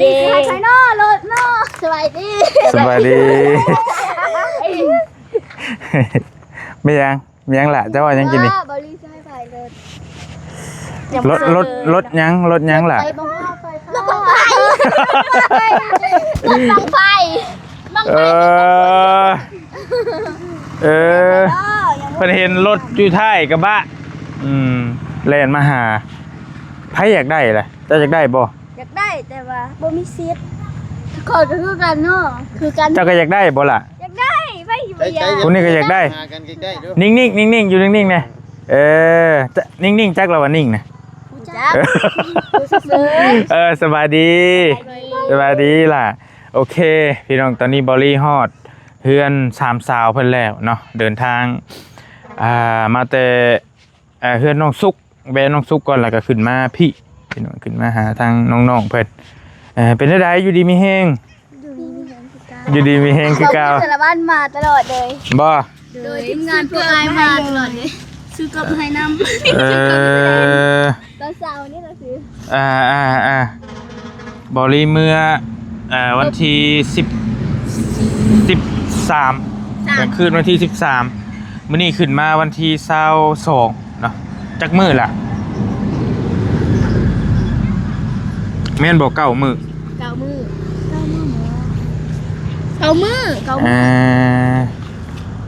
ດີ ໃຜເນາະ ລົດເນາະ ສະບາຍດີ ສະບາຍດີ ແມ່ນຫຍັງ? ມີຫຍັງລະ? ເຈົ້າວ່າຫຍັງກິນນີ້? ບໍ່ລີຊິໃຫ້ໃຜລົດ ລົດ ລົດ ລົດຫຍັງ? ລົດຫຍັງລະ? ລົດບັ້ງໄຟ ລົດບັ້ງໄຟ ເອີ ເອີ ເພິ່ນເຫັນລົດຢູ່ທ້າຍກະບະ ອືມ ແລ່ນມາຫາ ໃຜຢາກໄດ້ລະ? ເຈົ້າຢາກໄດ້ບໍ່? ຢາກໄດ້ ແຕ່ວ່າບໍ່ມີສິດ ຂ້ອຍກໍຄືກັນເນາະ ຄືກັນ ເຈົ້າກໍຢາກໄດ້ບໍ່ລະ? ຢາກໄດ້ ໃຜຊິບໍ່ຢາກ ຜູ້ນີ້ກໍຢາກໄດ້ ຫາກັນໃກ້ໆ ເດີ້ ນິ່ງໆ ນິ່ງໆ ຢູ່ນິ່ງໆ ແດ່ ເອີ ນິ່ງໆ ຈັກລະວ່ານິ່ງນະ ຮູ້ຈັກ ເອີ ສະບາຍດີ ສະບາຍດີລະ ໂອເຄ ພີ່ນ້ອງ ຕອນນີ້ເບົາລີຮອດເຮືອນສາມສາວເພິ່ນແລ້ວເນາະ ເດີນທາງ ອ່າ ມາແຕ່ ເອີ ເຮືອນນ້ອງສຸກ ແວ່ນ້ອງສຸກກ່ອນ ແລ້ວກໍຂຶ້ນມາພີ້ ພີ່ນ້ອງ ຂຶ້ນມາຫາທາງນ້ອງໆ ເພິ່ນ ເອີ ເປັນຈັ່ງໃດ ຢູ່ດີມີແຮງ? ຢູ່ດີມີແຮງຄືເກົ່າ ຢູ່ດີມີແຮງຄືເກົ່າ ສາລະວັນມາຕະຫຼອດເລີຍ ບໍ່? ໂດຍ ໂດຍ ທີມງານພວກອ້າຍມາຕະຫຼອດເລີຍ ຊື້ກັບໃຫ້ນຳ ເອີ ຕອນເຊົ້ານີ້ລະຊື້ ອ່າໆໆ ເບົາລີເມືອ ເອີ ວັນທີສິບ ສິບສາມ ກາງຄືນວັນທີສິບສາມ ມື້ນີ້ຂຶ້ນມາວັນທີຊາວສອງເນາະ ຈັກມື້ລະ? ແມ່ນບໍ່? ເກົ້າມື້ ເກົ້າມື້ ເກົ້າມື້ ເກົ້າມື້ ເກົ້າມື້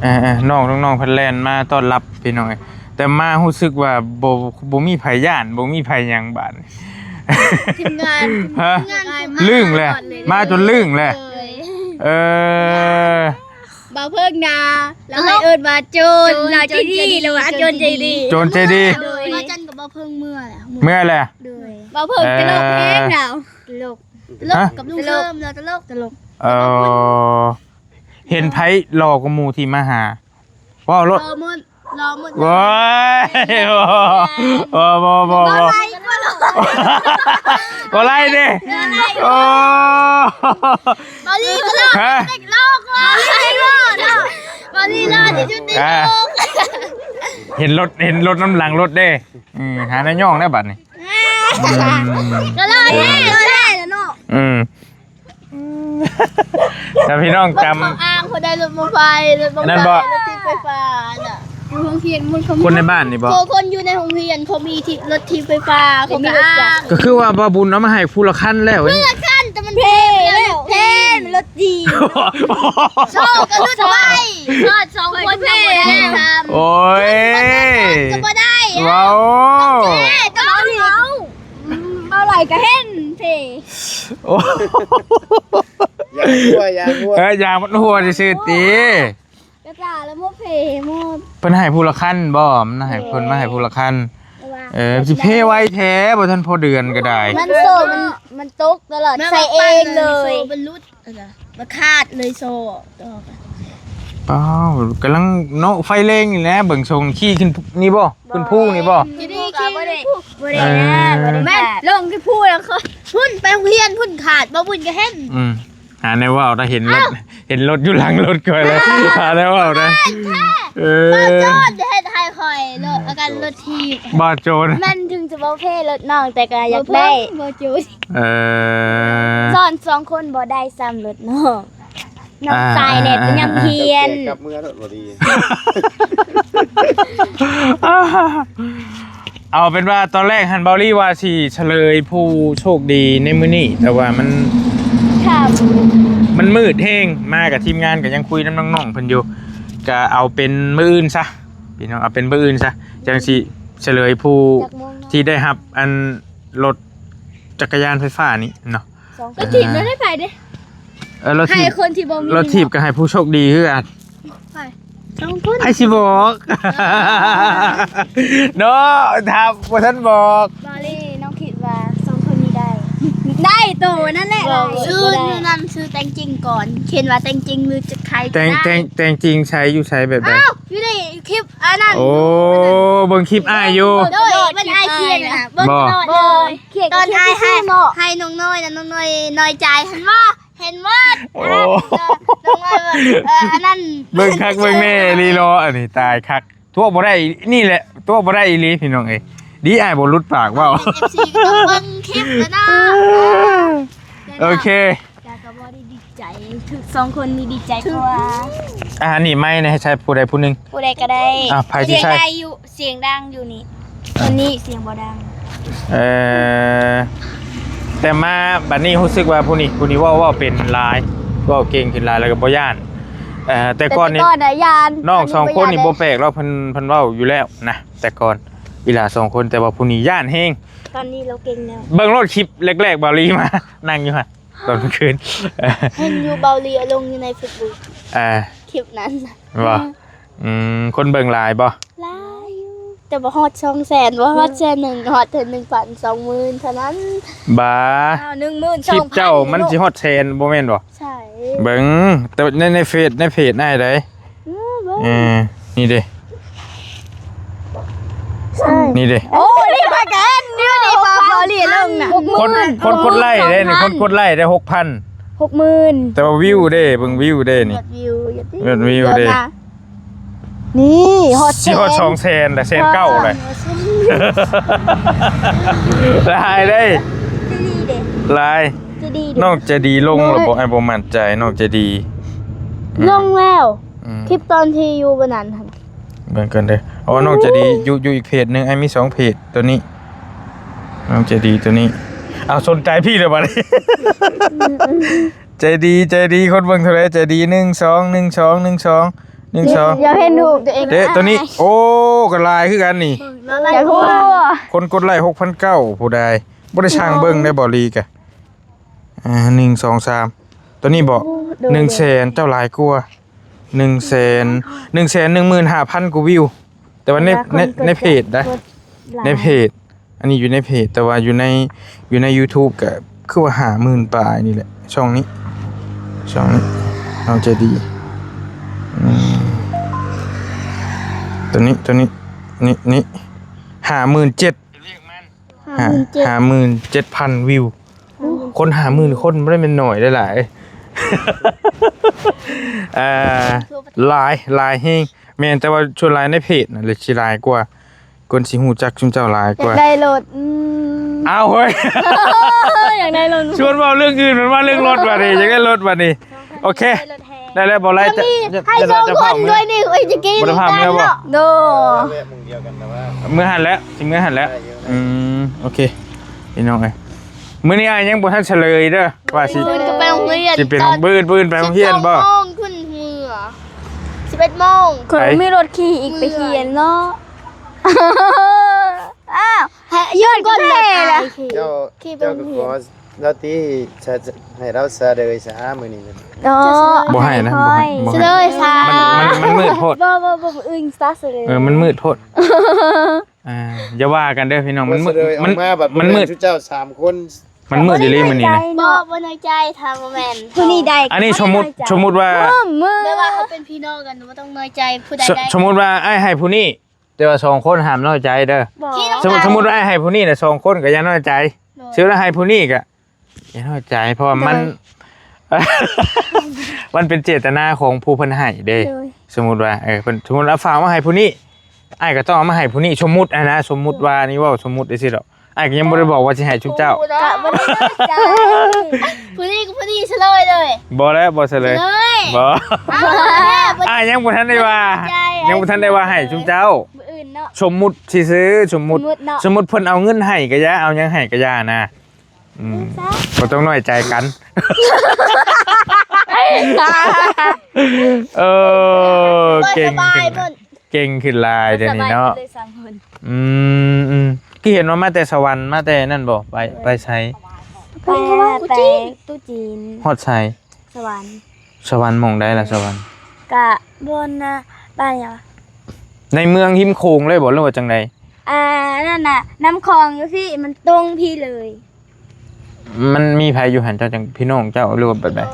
ເອີ ເອີໆ ນ້ອງໆ ເພິ່ນແລ່ນມາຕ້ອນຮັບ ພີ່ນ້ອງເອີຍ ແຕ່ມາຮູ້ສຶກວ່າບໍ່ ບໍ່ມີໃຜຢ້ານ ບໍ່ມີໃຜຫຍັງບາດນີ້ ທີມງານ ຮະ? ລຶ້ງແຫຼະ ມາຈົນລຶ້ງແຫຼະ ເອີ ບ່າວເພິ່ງນາ ລາວໃຫ້ເອີ້ນວ່າໂຈນ ໂຈນ ລາວໃຈດີ ໂຈນໃຈດີ ລາວວ່າໂຈນໃຈດີ ໂຈນໃຈດີ ໂດຍ ບ່າວຈັນກັບບ່າວເພິ່ງເມືອແຫຼະ ເມືອແຫຼະ ໂດຍ ບ່າວເພິ່ງ ເອີ ຕະຫຼົກແຮງລາວ ຕະຫຼົກ ຕະຫຼົກ ກັບລຸງເສີມ ລາວຕະຫຼົກ ຕະຫຼົກ ເອີ ເຫັນໃຜຫຼໍ່ກວ່າໝູ່ທີ່ມາຫາ? ເວົ້າໂລດ ລໍໝົດ ລໍໝົດ ໂອ້ຍ ບໍ່ ບໍ່ ບໍ່ ບໍ່ ບໍ່ໄດ້ເດ້ ໂອ້ ບໍ່ລີກໍຫຼໍ່ ຮະ ເດັກຫຼໍ່ກວ່າ ບໍ່ລີກໍຫຼໍ່ເນາະ ບໍ່ລີຫຼໍ່ທີ່ສຸດໃນໂລກ ອ່າ ເຫັນລົດ ເຫັນລົດນຳຫຼັງລົດເດ້ ອືມ ຫາແນວຍ່ອງແລ້ວບັດນີ້ ອືມ ກໍຫຼໍ່ແທ້ ຫຼໍ່ແທ້ແລ້ວເນາະ ອືມ ແລ້ວພີ່ນ້ອງຈຳ ລົດເຂົ້າອ່າງ ຜູ້ໃດລົດມອໄຊ ລົດມອໄຊ ລົດຖີບໄຟຟ້ານະ ຢູ່ໂຮງຮຽນໝົດ ຄົນໃນບ້ານນີ້ບໍ່? ຄົນຢູ່ໃນໂຮງຮຽນ ເຂົາມີທີ່ລົດຖີບໄຟຟ້າ ເຂົາກໍອ່າງ ກໍຄືວ່າບ່າວບຸນເອົາມາໃຫ້ຜູ້ລະຄັນແລ້ວ ຜູ້ລະຄັນ ແຕ່ມັນແພງ ແພງ ລົດດີ ໂຊກໍຫຼຸດໄວ້ ຮອດສອງຄົນກໍບໍ່ໄດ້ ໂອ້ຍ ກໍບໍ່ໄດ້ ເວົ້າ ເວົ້າ ເວົ້າ ເວົ້າຫຼາຍກໍເຫັນເພ ໂອ້ ຢາງຮົ່ວ ຢາງຮົ່ວ ເອີ ຢາງມັນຮົ່ວຊື່ໆ ຕິ ກະຕາລະໝົດເພໝົດ ເພິ່ນໃຫ້ຜູ້ລະຄັນບໍ່? ມັນໃຫ້ ເອີ ເພິ່ນມາໃຫ້ຜູ້ລະຄັນ ເອີ ຊິເພໄວແທ້ ບໍ່ທັນພໍເດືອນກໍໄດ້ ມັນໂຊ ມັນ ມັນຕົກຕະຫຼອດ ໃສ່ເອງເລີຍ ມັນຫຼຸດ ມັນຂາດເລີຍໂຊ ປ້າວ ກຳລັງເນາະ ໄຟແຮງນີ້ແຫຼະ ເບິ່ງຊົງ ຂີ່ຂຶ້ນນີ້ບໍ່? ຂຶ້ນພູນີ້ບໍ່? ທີ່ນີ້ຂີ່ບໍ່ໄດ້ ບໍ່ໄດ້ ເອີ ບໍ່ໄດ້ ແມ່ນລົງຂຶ້ນພູແລ້ວ ພຸ້ນໄປໂຮງຮຽນພຸ້ນຂາດ ບໍ່ບຸນກໍເຫັນ ອືມ ຫາແນວເວົ້າໄດ້ ເຫັນລົດ ເຫັນລົດຢູ່ຫຼັງລົດຂ້ອຍແລ້ວ ຫາແນວເວົ້າໄດ້ ເອີ ບໍ່ຈອດ ເຮັດໃຫ້ຂ້ອຍ ເລີກ ອາການລົດຖີບ ບໍ່ໂຈນ ແມ່ນເຖິງຈະບໍ່ເພລົດນ້ອງ ແຕ່ກໍຢາກໄດ້ ບໍ່ໂຈນ ເອີ ຊ້ອນສອງຄົນບໍ່ໄດ້ຊ້ຳລົດນ້ອງ ນ້ອງຊາຍແດ່ກໍຍັງຮຽນ ກັບເມືອໂລດບໍ່ດີ ເອົາເປັນວ່າຕອນແລກຫັ້ນ ເບົາລີວ່າຊິສະເຫຼີຍຜູ້ໂຊກດີໃນມື້ນີ້ ແຕ່ວ່າມັນ ຄ່ຳ ມັນມືດແຮງ ມາກັບທີມງານກໍຍັງຄຸຍນຳນ້ອງໆເພິ່ນຢູ່ ກໍເອົາເປັນມື້ອື່ນຊະ ພີ່ນ້ອງ ເອົາເປັນມື້ອື່ນຊະ ຈັ່ງຊິສະເຫຼີຍຜູ້ ຈັກໂມງເນາະ ທີ່ໄດ້ຮັບອັນລົດຈັກກະຍານໄຟຟ້ານີ້ເນາະ ສອງຄົນ ລົດຖີບລະໄດ້ໄປເດ້ ເອີ ລົດຖີບ ໃຫ້ຄົນທີ່ບໍ່ມີ ລົດຖີບກໍໃຫ້ຜູ້ໂຊກດີຄືກັນ ໄປ ສອງຄົນ ໃຜຊິບອກ ເນາະ ຖ້າບໍ່ທັນບອກ ບາລີ ນ້ອງຄິດວ່າສອງຄົນນີ້ໄດ້ ໄດ້ໂຕນັ້ນແຫຼະ ຊື່ຢູ່ນັ້ນ ຊື່ແຕ່ງຈິງກ່ອນ ເຫັນວ່າແຕ່ງຈິງຫຼືຈະໃຄ ແຕ່ງ ແຕ່ງ ແຕ່ງຈິງໃສ ຢູ່ໃສ ແບບໃດ? ອ້າວ ຢູ່ໃນຄລິບອັນນັ້ນ ໂອ້ ເບິ່ງຄລິບອ້າຍຢູ່ ໂດຍ ມັນອ້າຍຂຽນນະ ເບິ່ງຕະຫຼອດເລີຍ ຕອນອ້າຍໃຫ້ ໃຫ້ນ້ອງນ້ອຍນະ ນ້ອງນ້ອຍນ້ອຍໃຈ ເຫັນບໍ່? ເຫັນໝົດ ໂອ້ ນ້ອງນ້ອຍວ່າ ເອີ ອັນນັ້ນ ເບິ່ງຄັກເບິ່ງແນ່ອີ່ຫຼີເນາະ ອັນນີ້ຕາຍຄັກ ຕົວະບໍ່ໄດ້ ນີ້ແຫຼະ ຕົວະບໍ່ໄດ້ອີ່ຫຼີ ພີ່ນ້ອງເອີຍ ດີອ້າຍບໍ່ຫຼຸດປາກເວົ້າ ເອັຟຊີກໍຕ້ອງເບິ່ງຄລິບແລ້ວນະ ເອີ ເອີ ໂອເຄ ແລ້ວກໍບໍ່ໄດ້ດີໃຈ ຖືກສອງຄົນນີ້ດີໃຈ ເພາະວ່າ ອ່າ ນີ້ໄມໃຫ້ໃຊ້ຜູ້ໃດຜູ້ໜຶ່ງ ຜູ້ໃດກໍໄດ້ ອ່ະ ໃຜຊິໃຊ້ ສຽງໄດ້ຢູ່ ສຽງດັງຢູ່ນີ້ ອັນນີ້ສຽງບໍ່ດັງ ເອີ ແຕ່ມາບັດນີ້ຮູ້ສຶກວ່າຜູ້ນີ້ ຜູ້ນີ້ເວົ້າ ເວົ້າເປັນຫຼາຍ ເວົ້າເກັ່ງຂຶ້ນຫຼາຍ ແລ້ວກໍບໍ່ຢ້ານ ເອີ ແຕ່ກ່ອນນີ້ ແຕ່ກ່ອນນະຢ້ານ ນ້ອງສອງຄົນນີ້ບໍ່ແປກດອກ ເພິ່ນ ເພິ່ນເວົ້າຢູ່ແລ້ວນະ ແຕ່ກ່ອນ ອີຫຼ້າສອງຄົນ ແຕ່ວ່າຜູ້ນີ້ຢ້ານແຮງ ຕອນນີ້ລາວເກັ່ງແລ້ວ ເບິ່ງໂລດຄລິບແລກໆ ບ່າວລີມາ ນັ່ງຢູ່ຫັ້ນ ຕອນກາງຄືນ ເຫັນຢູ່ ບ່າວລີເອົາລົງຢູ່ໃນເຟສບຸກ ອ່າ ຄລິບນັ້ນ ບໍ່ ອືມ ຄົນເບິ່ງຫຼາຍບໍ່? ຫຼາຍຢູ່ ແຕ່ບໍ່ຮອດສອງແສນ ບໍ່ຮອດແສນໜຶ່ງ ຮອດແຕ່ໜຶ່ງພັນ ສອງໝື່ນເທົ່ານັ້ນ ບ້າ ອ້າວ ໜຶ່ງໝື່ນ ຄລິບເຈົ້າມັນຊິຮອດແສນບໍ່ແມ່ນບໍ່? ໃຊ່ ເບິ່ງ ແຕ່ໃນ ໃນເຟສ ໃນເພຈອ້າຍໃດ ເອີ ເບິ່ງ ເອີ ນີ້ເດ້ ໃຊ່ ນີ້ເດ້ ໂອ້ ນີ້ປະກັນ ນີ້ ນີ້ປະ ບໍ່ຫຼຽນລົງນະ ຄົນ ຄົນກົດໄລເດ້ນີ້ ຄົນກົດໄລເດ້ ຫົກພັນ ຫົກໝື່ນ ແຕ່ວ່າວິວເດ້ ເບິ່ງວິວເດ້ນີ້ ຍອດວິວ ຍອດວິວເດ້ ນີ້ຮອດ ຊິຮອດສອງແສນແລ້ວ ແສນເກົ້າແລ້ວ ຫຼາຍເດ້ ໃຈດີເດ້ ຫຼາຍ ໃຈດີເດ້ ນ້ອງໃຈດີລົງແລ້ວບໍ່? ອ້າຍບໍ່ໝັ້ນໃຈ ນ້ອງໃຈດີ ອືມ ລົງແລ້ວ ອືມ ຄລິບຕອນທີ່ຢູ່ບ່ອນນັ້ນຫັ້ນ ເບິ່ງກ່ອນເດີ ເພາະວ່ານ້ອງໃຈດີຢູ່ ຢູ່ອີກເພຈໜຶ່ງ ອ້າຍມີສອງເພຈ ໂຕນີ້ ນ້ອງໃຈດີໂຕນີ້ ເອົາ ສົນໃຈພີ່ແລ້ວບັດນີ້ ໃຈດີ ໃຈດີ ຄົນເບິ່ງເທົ່າໃດ ໃຈດີ ໜຶ່ງ ສອງ ໜຶ່ງ ສອງ ໜຶ່ງ ສອງ ໜຶ່ງ ສອງ ຢາກເຫັນຮູບຕົວເອງ ເດ້ ໂຕນີ້ ໂອ້ ກໍຫຼາຍຄືກັນນີ້ ຢາກຮູ້ ຄົນກົດໄລຫົກພັນເກົ້າ ຜູ້ໃດ ບໍ່ໄດ້ຊ່າງເບິ່ງໄດ້ ບ່າວລີກະ ອ່າ ໜຶ່ງ ສອງ ສາມ ໂຕນີ້ບໍ່? ໂອ້ ໂດຍ ໜຶ່ງແສນ ເຈົ້າຫຼາຍກວ່າ ໜຶ່ງແສນ ໜຶ່ງແສນໜຶ່ງໝື່ນຫ້າພັນກວ່າວິວ ແຕ່ວ່າໃນ ໃນ ໃນເພຈນະ ໃນເພຈ ອັນນີ້ຢູ່ໃນເພຈ ແຕ່ວ່າຢູ່ໃນ ຢູ່ໃນຢູທູບກໍຄືວ່າຫ້າໝື່ນປາຍນີ້ແຫຼະ ຊ່ອງນີ້ ຊ່ອງນີ້ ນ້ອງໃຈດີ ອືມ ໂຕນີ້ ໂຕນີ້ ນີ້ ນີ້ ຫ້າໝື່ນເຈັດ ຫ້າ ຫ້າໝື່ນເຈັດພັນວິວ ຄົນຫ້າໝື່ນຄົນບໍ່ໄດ້ແມ່ນໜ້ອຍເດ້ຫຼາຍ ເອີ ຫຼາຍ ຫຼາຍແຮງ ແມ່ນ ແຕ່ວ່າສ່ວນຫຼາຍໃນເພຈນັ້ນແຫຼະຊິຫຼາຍກວ່າ ຄົນຊິຮູ້ຈັກຊຸມເຈົ້າຫຼາຍກວ່າ ຢາກໄດ້ລົດ ອືມ ອ້າວ ເຮີ້ຍ ຢາກໄດ້ລົດ ຊວນເວົ້າເລື່ອງອື່ນ ເພິ່ນວ່າເລື່ອງລົດບັດນີ້ ຢາກໄດ້ລົດບັດນີ້ ໂອເຄ ໄດ້ແລ້ວບໍ່? ໄດ້ແລ້ວ ບໍ່ໄດ້ ໃຫ້ສອງຄົນດ້ວຍນີ້ ເອີຍ ຈະກິນ ບໍ່ໄດ້ພາເມືອບໍ່? ໂດ ແວະໝ່ອງດຽວກັນ ແຕ່ວ່າ ເມືອຫັ້ນແລ້ວ ຊິເມືອຫັ້ນແລ້ວ ອືມ ໂອເຄ ພີ່ນ້ອງເອີຍ ມື້ນີ້ອ້າຍຍັງບໍ່ທັນສະເຫຼີຍເດີ ວ່າຊິ ມື້ອື່ນກໍໄປໂຮງຮຽນ ຊິເປັນມື້ອື່ນ ມື້ອື່ນໄປໂຮງຮຽນບໍ່? ສິບສອງໂມງຂຶ້ນເຮືອ ສິບເອັດໂມງ ຂ້ອຍມີລົດຂີ່ອີກ ໄປຮຽນເນາະ ອ້າວ ໃຫ້ ຍ້ອນຄົນລົດໄປ ເຈົ້າ ຂີ່ໄປ ເຈົ້າກໍຂໍລາວຕິ ສະ ໃຫ້ລາວສະເຫຼີຍຊະມື້ນີ້ນະ ເນາະ ບໍ່ໃຫ້ນະ ບໍ່ໃຫ້ ບໍ່ໃຫ້ ສະເຫຼີຍຊະ ມັນ ມັນ ມັນມືດໂພດ ບໍ່ ບໍ່ ບໍ່ ມື້ອື່ນຊະສະເຫຼີຍ ເອີ ມັນມືດໂພດ ອ່າ ຢ່າວ່າກັນເດີພີ່ນ້ອງ ມັນມືດ ມັນ ມັນມືດ ເຈົ້າສາມຄົນ ມັນມືດອີ່ຫຼີມື້ນີ້ນະ ບໍ່ ບໍ່ນ້ອຍໃຈ ຖ້າບໍ່ແມ່ນ ຜູ້ນີ້ໄດ້ ອັນນີ້ສົມມຸດ ສົມມຸດວ່າ ແບບວ່າເຮົາເປັນພີ່ນ້ອງກັນ ບໍ່ຕ້ອງນ້ອຍໃຈຜູ້ໃດໄດ້ ສົມມຸດວ່າອ້າຍໃຫ້ຜູ້ນີ້ ແຕ່ວ່າສອງຄົນຫ້າມນ້ອຍໃຈເດີ ບໍ່ ສົມມຸດ ສົມມຸດວ່າອ້າຍໃຫ້ຜູ້ນີ້ນະ ສອງຄົນກໍຢ່ານ້ອຍໃຈ ໂດຍ ສົມມຸດວ່າໃຫ້ຜູ້ນີ້ກໍຢ່ານ້ອຍໃຈ ເພາະວ່າມັນ ໂດຍ ມັນເປັນເຈດຕະນາຂອງຜູ້ເພິ່ນໃຫ້ເດ້ ໂດຍ ສົມມຸດວ່າ ເອີ ເພິ່ນ ສົມມຸດວ່າຝາກມາໃຫ້ຜູ້ນີ້ ອ້າຍກໍຕ້ອງເອົາມາໃຫ້ຜູ້ນີ້ ສົມມຸດຫັ້ນນະ ສົມມຸດວ່າ ນີ້ເວົ້າສົມມຸດຊື່ໆດອກ ອ້າຍກໍຍັງບໍ່ໄດ້ບອກວ່າຊິໃຫ້ຊຸມເຈົ້າ ກໍບໍ່ໄດ້ຕັ້ງໃຈ ຜູ້ນີ້ກໍຜູ້ນີ້ສະເລີຍເລີຍ ບໍ່ແລ້ວ ບໍ່ສະເລີຍ ເລີຍ ບໍ່ ອ້າວ ອ້າຍຍັງບໍ່ທັນໄດ້ວ່າ ຍັງບໍ່ທັນໄດ້ວ່າໃຫ້ຊຸມເຈົ້າ ມື້ອື່ນເນາະ ສົມມຸດຊື່ໆ ສົມມຸດ ສົມມຸດເນາະ ສົມມຸດເພິ່ນເອົາເງິນໃຫ້ກໍຢ່າ ເອົາຫຍັງໃຫ້ກໍຢ່ານະ ອືມ ບໍ່ຕ້ອງນ້ອຍໃຈກັນ ເອີ ເກັ່ງຂຶ້ນ ເກັ່ງຂຶ້ນຫຼາຍດຽວນີ້ເນາະ ອືມ ຄືເຫັນວ່າມາແຕ່ສະຫວັນ ມາແຕ່ນັ້ນບໍ່ ໄປ ໄປໃສ? ໄປ ໄປຕູ້ຈີນ ຮອດໃສ? ສະຫວັນ ສະຫວັນໝ່ອງໃດລະ ສະຫວັນ? ກະບ່ອນນະ ບ້ານຫຍັງ ໃນເມືອງຮິມໂຂງເລີຍບໍ່ ຫຼືວ່າຈັ່ງໃດ? ອ່າ ນັ້ນນະ ນ້ຳຂອງຢູ່ພີ້ ມັນຕົງພີ້ເລີຍ ມັນມີໃຜຢູ່ຫັ້ນ ເຈົ້າຈັ່ງ ພີ່ນ້ອງເຈົ້າ ຫຼືວ່າແບບໃດ? ອໍ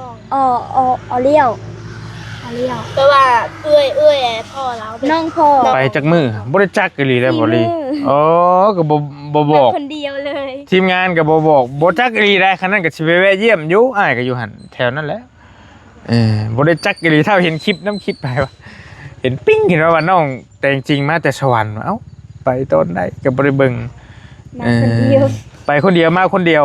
ອໍ ອໍລ້ຽວ ອໍລ້ຽວ ແປວ່າເອື້ອຍ ເອື້ອຍພໍ່ລາວ ນ້ອງພໍ່ ໄປຈັກມື້? ບໍ່ໄດ້ຈັກອີ່ຫຼີເດ້ ບໍ່ລີ ອໍ ກໍບໍ່ ບໍ່ບອກ ຄົນດຽວເລີຍ ທີມງານກໍບໍ່ບອກ ບໍ່ຈັກອີ່ຫຼີໃດ໋ ຄັນນັ້ນກໍຊິໄປແວະຢ້ຽມຢູ່ ອ້າຍກໍຢູ່ຫັ້ນ ແຖວນັ້ນແຫຼະ ເອີ ບໍ່ໄດ້ຈັກອີ່ຫຼີ ຖ້າເຫັນຄລິບນຳ ຄລິບໃຜວະ ເຫັນປິ້ງຂຶ້ນມາວ່ານ້ອງແຕ່ງຈິງມາແຕ່ສະຫວັນ ເອົ້າ ໄປຕອນໃດກໍບໍ່ໄດ້ເບິ່ງ ມາຄົນດຽວ ເອີ ໄປຄົນດຽວ ມາຄົນດຽວ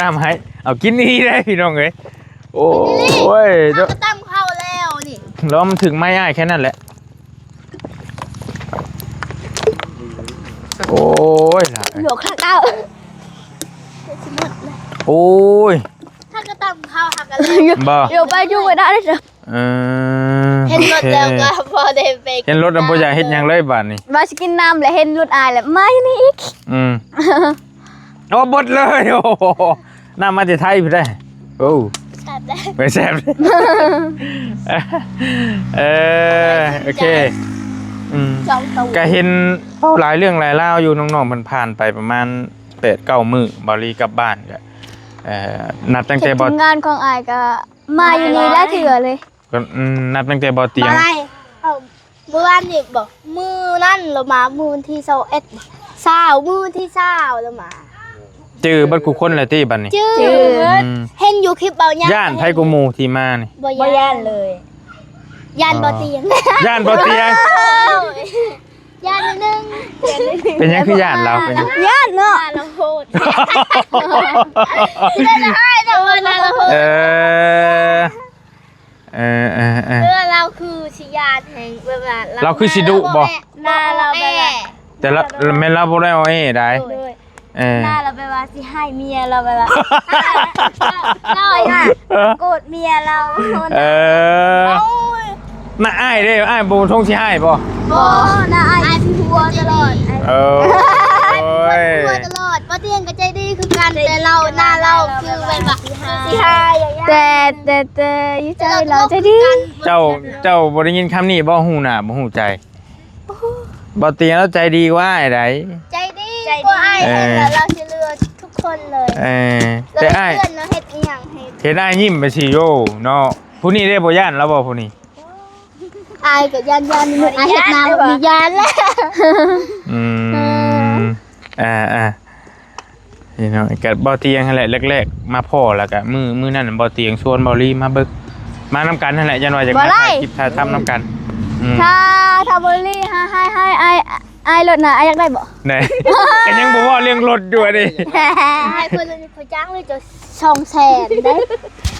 ນ້ຳໃຫ້ ເອົາກິນນີ້ໄດ້ພີ່ນ້ອງເອີຍ. ໂອ້ຍ ເຮົາກໍຕຳເຂົ້າແລ້ວນີ້ ລອງມັນຖືກໄມ້ອ້າຍແຄ່ນັ້ນແຫຼະ. ໂອ້ຍ ຫຼາຍ ໂຍກຂ້າງເກົ້າ ໂອ້ຍ ຖ້າກໍຕຳເຂົ້າຫາກັນເລີຍ ບໍ່ ໂຍກໄປຢູ່ບໍ່ໄດ້ເດີ. ເອີ ເຫັນລົດແລ້ວກໍບໍ່ໄດ້ໄປ ເຫັນລົດແລ້ວບໍ່ຢາກເຮັດຫຍັງເລີຍບາດນີ້ ວ່າຊິກິນນ້ຳແລ້ວເຫັນລົດອ້າຍແລ້ວມາຢູ່ນີ້ອີກ. ອືມ ໂອ້ ເບິດເລີຍ ໂອ້ໂຫ ນ້ຳມາແຕ່ໄທພຸ້ນເດ້. ໂອ້ ແຊບເດ້ ໄປແຊບ ເອີ ໂອເຄ ອືມ ກໍເຫັນເວົ້າຫຼາຍເລື່ອງຫຼາຍລາວຢູ່ ນ້ອງໆເພິ່ນຜ່ານໄປປະມານແປດເກົ້າມື້ ເບົາລີກັບບ້ານ ກໍ ເອີ ນັບຕັ້ງແຕ່ ທີມງານຂອງອ້າຍກໍມາຢູ່ນີ້ຫຼາຍເທື່ອເລີຍ. ກໍ ອືມ ນັບຕັ້ງແຕ່ບໍ່ຕຽງ ບໍ່ໄດ້ ເອີ ມື້ວານນີ້ບໍ ມື້ນັ້ນລາວມາ ມື້ວັນທີຊາວເອັດ ຊາວ ມື້ວັນທີຊາວລາວມາ ຈື່ເບິດຄູ່ຄົນແລ້ວຕິບັດນີ້? ຈື່ ອືມ ເຫັນຢູ່ຄລິບເບົາຍາ ຢ້ານໃຜກວ່າໝູ່ທີ່ມານີ້? ບໍ່ຢ້ານ ບໍ່ຢ້ານເລີຍ ຢ້ານບໍ່ຕຽງ ອໍ ຢ້ານບໍ່ຕຽງ ຢ້ານໜຶ່ງ ເປັນຫຍັງຄືຢ້ານລາວ? ເປັນຫຍັງ? ຢ້ານເນາະ ໜ້າລາວໂຫດ ເອີ ເອີ ເອີ ເອີ ເອີ ລາວຄືຊິຢ້ານແຮງ ແບບວ່າລາວ ລາວຄືຊິດຸບໍ? ໜ້າລາວແບບວ່າ ແຕ່ລາວ ແມ່ນລາວບໍ່ໄດ້ເອົາເອໃດ ໂດຍ ເອີ ໜ້າລາວແບບວ່າຊິໃຫ້ເມຍລາວແບບວ່າ ລາວ ໂກດເມຍລາວ ເອີ ໜ້າອ້າຍເດ້ ອ້າຍບໍ່ທົງຊິໃຫ້ບໍ່? ບໍ່ ໜ້າອ້າຍຊິຫົວຕະຫຼອດ ເອີ ຫົວຕະຫຼອດ ປ້າຕຽງກໍໃຈດີຄືກັນ ແຕ່ລາວ ໜ້າລາວຄືແບບວ່າຊິໃຫ້ ແຕ່ ແຕ່ ແຕ່ຢູ່ໃຈລາວໃຈດີ. ເຈົ້າ ເຈົ້າບໍ່ໄດ້ຍິນຄຳນີ້ບໍ່? ຮູ້ໜ້າບໍ່ຮູ້ໃຈ ບໍ່ຕຽງລາວໃຈດີກວ່າອ້າຍໃດ ໃຈດີກວ່າອ້າຍ ເອີ ແລ້ວລາວຊິເຫຼືອທຸກຄົນເລີຍ ເອີ ແຕ່ອ້າຍ ເພື່ອນລາວເຮັດອີ່ຫຍັງໃຫ້ ເຫັນອ້າຍຍິ້ມໄປຊີ້ໂຍເນາະ. ຜູ້ນີ້ເດ້ ບໍ່ຢ້ານລາວບໍ່ຜູ້ນີ້? ອ້າຍກໍຢ້ານໆ ມື້ອ້າຍເຮັດໜ້າບໍ່ຢ້ານແລ້ວ ອືມ ເອີ ອ່າໆ ພີ່ນ້ອງ ກໍເບົາຕຽງຫັ້ນແຫຼະ ແລກໆມາພໍ້ ແລ້ວກໍມື້ ມື້ນັ້ນເບົາຕຽງຊວນເບົາລີມາເບິ່ງ ມານຳກັນຫັ້ນແຫຼະ ຢ້ານວ່າຢາກມາຖ່າຍຄລິບຖ່າຍທຳນຳກັນ ອືມ ຖ້າ ຖ້າເບົາລີໃຫ້ ໃຫ້ ໃຫ້ອ້າຍ ອ້າຍລົດນະ ອ້າຍຢາກໄດ້ບໍ່? ໄດ້ ກໍຍັງບໍ່ເວົ້າເລື່ອງລົດຢູ່ອັນນີ້ ໃຫ້ເພິ່ນ ຂ້ອຍຈ້າງເລີຍເຈົ້າ ສອງແສນເດ້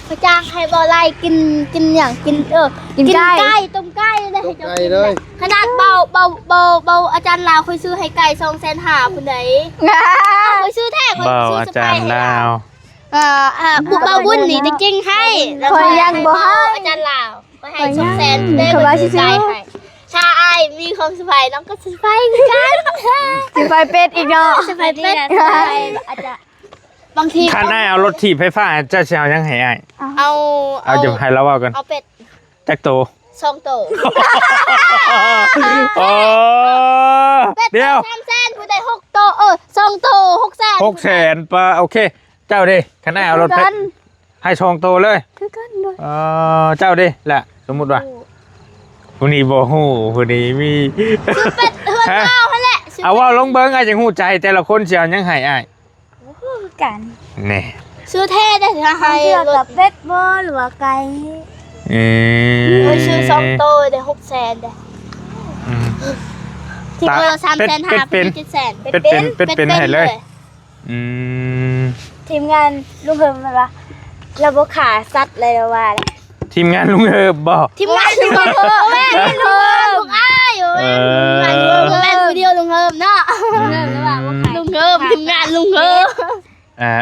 ຂ້ອຍຈ້າງໃຫ້ເບົາໄລ່ກິນ ກິນຫຍັງ ກິນ ເອີ ກິນໄກ່ ກິນໄກ່ ຕົ້ມໄກ່ເດ້ ໃຫ້ເຈົ້າກິນໄດ້ ຂະໜາດເບົາ ເບົາ ເບົາ ເບົາອາຈານລາວ ຂ້ອຍຊື້ໃຫ້ໄກ່ສອງແສນຫ້າພຸ້ນໃດ ຂ້ອຍຊື້ແທ້ ຂ້ອຍຊື້ເຊີໄພຣສ໌ໃຫ້ລາວ ເອີ ເອີ ເບົາບຸນນີ້ໄດ້ເກັ່ງໃຫ້ ຂ້ອຍຍັງບໍ່ໃຫ້ ອາຈານລາວ ຂ້ອຍໃຫ້ສອງແສນເດ້ ຂ້ອຍວ່າຊິຊື້ໄກ່ໃຫ້ ຖ້າອ້າຍມີຂອງເຊີໄພຣສ໌ ນ້ອງກໍເຊີໄພຣສ໌ຄືກັນ ເຊີໄພຣສ໌ເປັດອີກເນາະ ເຊີໄພຣສ໌ເປັດ ອາດຈະ ບາງທີ ຄັນອ້າຍເອົາລົດຖີບໄຟຟ້າ ເຈົ້າຊິເອົາຫຍັງໃຫ້ອ້າຍ? ເອົາ ເອົາ ເອົາ ຈະໃຫ້ລາວເວົ້າກ່ອນ ເອົາເປັດ ຈັກໂຕ? ສອງໂຕ ໂອ້ ເປັດ ດຽວ ສາມແສນ ຜູ້ໃດຫົກໂຕ ເອີ ສອງໂຕ ຫົກແສນ ຫົກແສນ ປະ ໂອເຄ ເຈົ້າເດ້ ຄັນອ້າຍເອົາລົດ ຄືກັນ ໃຫ້ສອງໂຕເລີຍ ຄືກັນໂດຍ ເອີ ເຈົ້າເດ້ລະ ສົມມຸດວ່າ ໂອ້ ຜູ້ນີ້ບໍ່ຮູ້ ຜູ້ນີ້ມີ ຊື້ເປັດເຮືອນລາວຫັ້ນແຫຼະ ເອົາເວົ້າລົງເບິ່ງ ອ້າຍຈັ່ງຮູ້ໃຈ ແຕ່ລະຄົນຊິເອົາຫຍັງໃຫ້ອ້າຍ? ບໍ່ຮູ້ຄືກັນ ແນ່ ຊື້ແທ້ເດ້ ຖ້າໃຫ້ ເທື່ອກໍເປັດບໍ່ ຫຼືວ່າໄກ່ ເອີ ຂ້ອຍຊື້ສອງໂຕໄດ້ຫົກແສນເດ້ ອືມ ທີ່ວ່າສາມແສນຫ້າ ເປັດເປັນ ເປັດເປັນ ເປັດເປັນ ເປັດເປັນໃຫ້ເລີຍ ອືມ ທີມງານລຸງເຮີມແມ່ນວ່າ ລາວບໍ່ຂ້າສັດເລີຍ ລາວວ່າ ທີມງານລຸງເຮີມບໍ່? ທີມງານລຸງເຮີມ ແມ່ນລຸງເຮີມ ລຸງອ້າຍ ເອີ ແມ່ນ ແມ່ນຜູ້ດຽວລຸງເຮີມເນາະ ອືມ ລຸງເຮີມ ທີມງານລຸງເຮີມ ອ່າ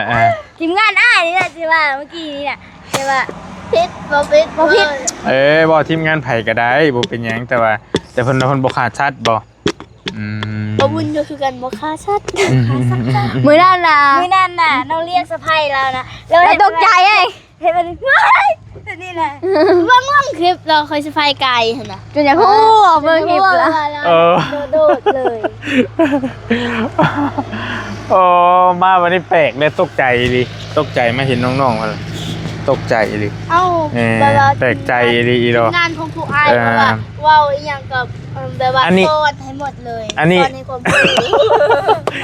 ໆ ທີມງານອ້າຍນີ້ແຫຼະ ທີ່ວ່າເມື່ອກີ້ນີ້ນະ ແຕ່ວ່າຜິດ ບໍ່ຜິດ ບໍ່ຜິດ ເອີ ບໍ່ ທີມງານໃຜກໍໄດ້ ບໍ່ເປັນຫຍັງ ແຕ່ວ່າ ແຕ່ເພິ່ນ ເພິ່ນບໍ່ຂ້າສັດບໍ່? ອືມ ບໍ່ບຸນກໍຄືກັນ ບໍ່ຂ້າສັດ ອືມ ຂ້າສັດ ມື້ນັ້ນນະ ມື້ນັ້ນນະ ນ້ອງລ້ຽງສະໃພ້ລາວນະ ລາວຕົກໃຈເດ້ ເຫັນມັນ ເຮີ້ຍ ເປັນ ນີ້ແຫຼະ ເບິ່ງ ເບິ່ງຄລິບແລ້ວຂ້ອຍຊິໄປໄກຫັ້ນນະ ຈົນຢາກຮູ້ ເອີ ເບິ່ງຄລິບລະ ເອີ ໂດດໆເລີຍ. ໂອ້ ມາວັນນີ້ແປກເລີຍ ຕົກໃຈອີ່ຫຼີ ຕົກໃຈມາເຫັນນ້ອງໆ ຕົກໃຈອີ່ຫຼີ. ເອົ້າ ເອີ ແບບວ່າ ແປກໃຈອີ່ຫຼີອີ່ດອກ ທີມງານຂອງພວກອ້າຍ ເອີ ເວົ້າອີ່ຫຍັງກໍ ເອີ ແບບວ່າ ອັນນີ້ ສອນໃຫ້ໝົດເລີຍ ອັນນີ້ ສອນໃຫ້ຄວາມຮູ້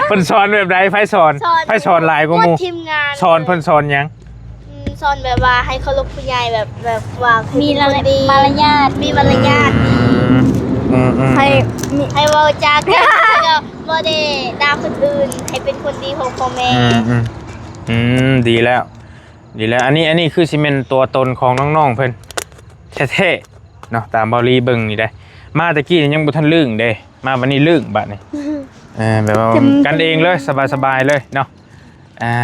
ເພິ່ນສອນແບບໃດ? ໃຜສອນ? ສອນ ໃຜສອນຫຼາຍກວ່າໝູ່? ໝົດທີມງານ ສອນ ເພິ່ນສອນຫຍັງ? ອືມ ສອນແບບວ່າໃຫ້ເຄົາລົບຜູ້ໃຫຍ່ ແບບ ແບບວ່າໃຫ້ເປັນຄົນດີ ມີມາລະຍາດ ມີມາລະຍາດ ອືມ ອືມໆ ໃຫ້ມີ ໃຫ້ເວົ້າຈາເກັ່ງ ແລ້ວກໍບໍ່ໄດ້ດ່າຄົນອື່ນ ໃຫ້ເປັນຄົນດີຂອງພໍ່ແມ່ ອືມ ອືມ ອືມ ດີແລ້ວ ດີແລ້ວ ອັນນີ້ ອັນນີ້ຄືຊິແມ່ນຕົວຕົນຂອງນ້ອງໆ ເພິ່ນແທ້ໆ ເນາະ ຕາມເບົາລີເບິ່ງນີ້ໄດ໋ ມາແຕ່ກີ້ນີ້ຍັງບໍ່ທັນລຶ້ງເດ້ ມາບັດນີ້ລຶ້ງບັດນີ້ ເອີ ແບບວ່າ ເຕັມ ກັນເອງເລີຍ ສະບາຍໆ ເລີຍເນາະ. ອ່າ